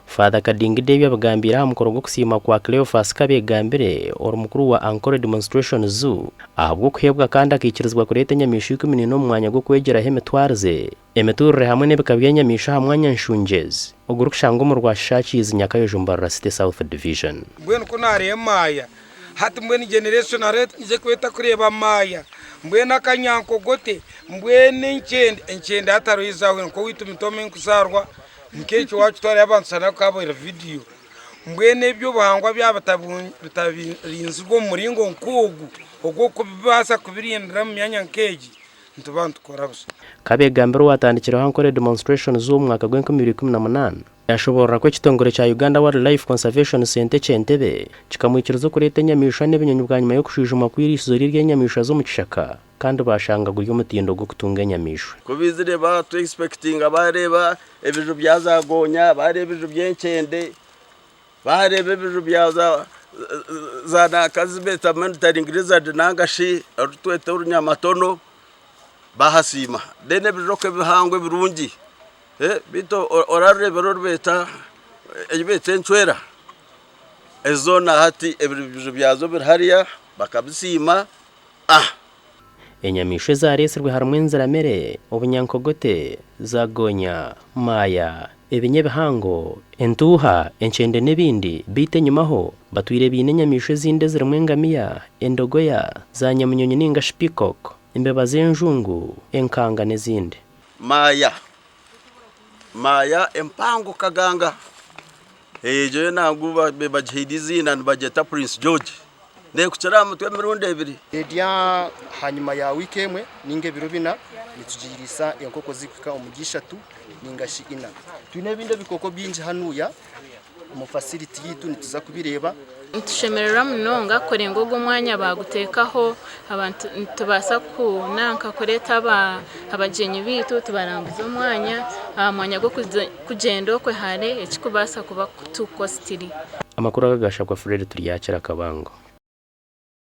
Father Kadingidi ebi abigambiire aha mukoro gw'okusiima kwa Cleophas Kabegambire ori mukuru wa Ankole Demonstration Zoo ahabw'okuheebwa kandi akaikirizibwa kureeta enyamaishwa 14 omu mwanya gw'okwegyeraho emitwarize, emituurire hamwe n'ebika by'enyamaishwa aha mwanya Nshungyezi ogurikushangwa omu Rwashakiizi Nyakayojo Mbarara City South Division. Mbwenu ku naareeba maaya, hati mbwenu generation hariho etandikire kuba etakureeba maaya, mbwenu akanyankogote, mbwenu enkyende, enkyende hati hariho ezaahweire nk'owaitu Mitooma ei nkuzaarwa, nk'ekyo waakitwarayo abantu shana kuhabaire vidiyo. Mbwenu eby'obuhangwa byaba bitarinzirwe omu muringo nk'ogu ogw'okubaasa kubirindira omu myanya nk'egi, nituba nitukora busha. Kabegambire owaatandikireho Ankole Demonstration Zoo omu mwaka gw'enkumi ibiri ikumi na munaana, yashoboorora ku ekitongore kya Uganda Wildlife Conservation Centre eky'Entebbe kikamwikiriza okureeta enyamaishwa n'ebinyonyi bwanyima y'okushwijumwa kw'eiriisizo rye ery'enyamaishwa z'omu kishaka kandi baashanga guri omutindo gw'okutunga enyamaishwa. Ku baizire baatu inspectinga baareeba ebiju bya za goonya, baareeba ebiju by'enkyende, baareeba ebiju bya za nanka ezi beeta monitoring lizard nanga shi oru tweta orunyamatono baahasiima. Then ebiju okwo ebihango ebirungi beitu orarureebera oru beeta ei beeta encwera ezo zoona hati ebiju byazo biri hariya bakabisiima. A. Enyamaishwa ezareetsirwe harimu enziramere, obunyankogote, zaagonya, maaya, ebinya ebihango, entuuha, enkyende n'ebindi beitu enyimaho batwire baine enyamaishwa ezindi ezirimu engamiya, endogoya, zaanyamunyonyi nainga shi peacock, embeba z'enjungu, enkanga n'ezindi. Maaya, maaya empango kaganga egyo yo nangwa bagihaire eiziina nibagyeta Prince George nekukira aha mutwe emirundi ebiri. Erya ahanyima ya wiiki emwe ninga ebiro bina nitugiriisa enkoko zirikuhika omuri ishatu ningashi ina. Twine ebindi ebikooko bingi hanuya omu facility yaitu nituza kubireeba. Nitushemererwa munonga kurenga ogu omwanya baguteekaho abantu nitubaasa kunanka kureeta abagyenyi baitu tubarambuze omwanya aha mwanya gw'okugyenda okwe hare ekirikubaasa kuba too costly. Amakuru aga gashakwa Fred Turyakira Kabango.